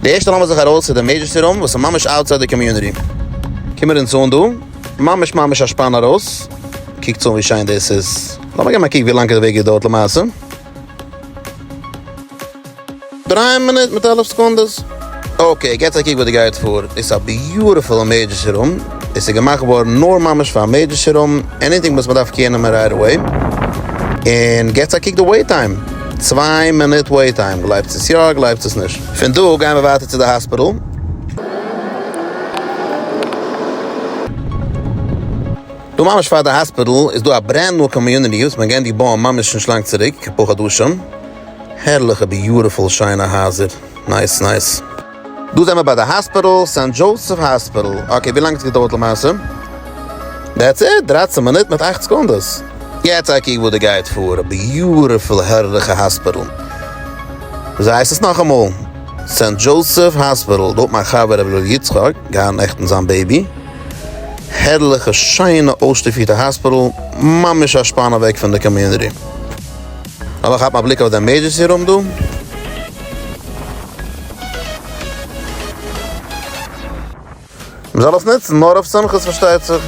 די ערשטע לאמיר זיך ארויס צו די emergency room וואס איז ממש outside די community. קומען אונז אן דא, ממש ממש א שפאן ארויס, קוקטס אן ווי שיין דאס איז, לאמיר געבן א קוק ווי לאנג די וועג געדויערט למעשה. דריי מינוט מיט 11 סעקונדעס. okay, געטס א קוק וואס דא גייט פאר, דאס איז א beautiful emergency room, דאס איז געמאכט געווארן נאר ממש פאר emergency room, anything וואס מען דארף קעיר נעמען right away, און געטס א קוק די wait time, צוויי מינוט wait time, גלייבטס עס יא גלייבטס עס נישט. פון דא גייען מיר ווייטער צו די האספיטאל. דא ממש פאר די האספיטאל איז דא א brand new community וואס מען גענדיגט בויען ממש נישט לאנג צוריק, אפאר חדשים. הערליכע beautiful שיינע הייזער, nice nice. דא זעמער ביי די האספיטאל, Saint Joseph Hospital, okay ווי לאנג האט עס געדויערט למעשה? That's it, 13 מינוט מיט 8 סעקונדעס. יעצט א קוק וואס דא גייט פאר, א beautiful הערליכע האספיטאל. וויאזוי הייסט עס נאכאמאל? Saint Joseph Hospital, דא האט מיין חבר ר' לוי יצחק געהאט נעכטן זיין baby. הערליכע שיינע אויסשטאפירטע האספיטאל, ממש א שפאן אוועק פון די community. לאמיר כאפן א בליק אויף די emergency room דא. מ'זאל עס נוצן נאר אויף שמחות פארשטייט זיך.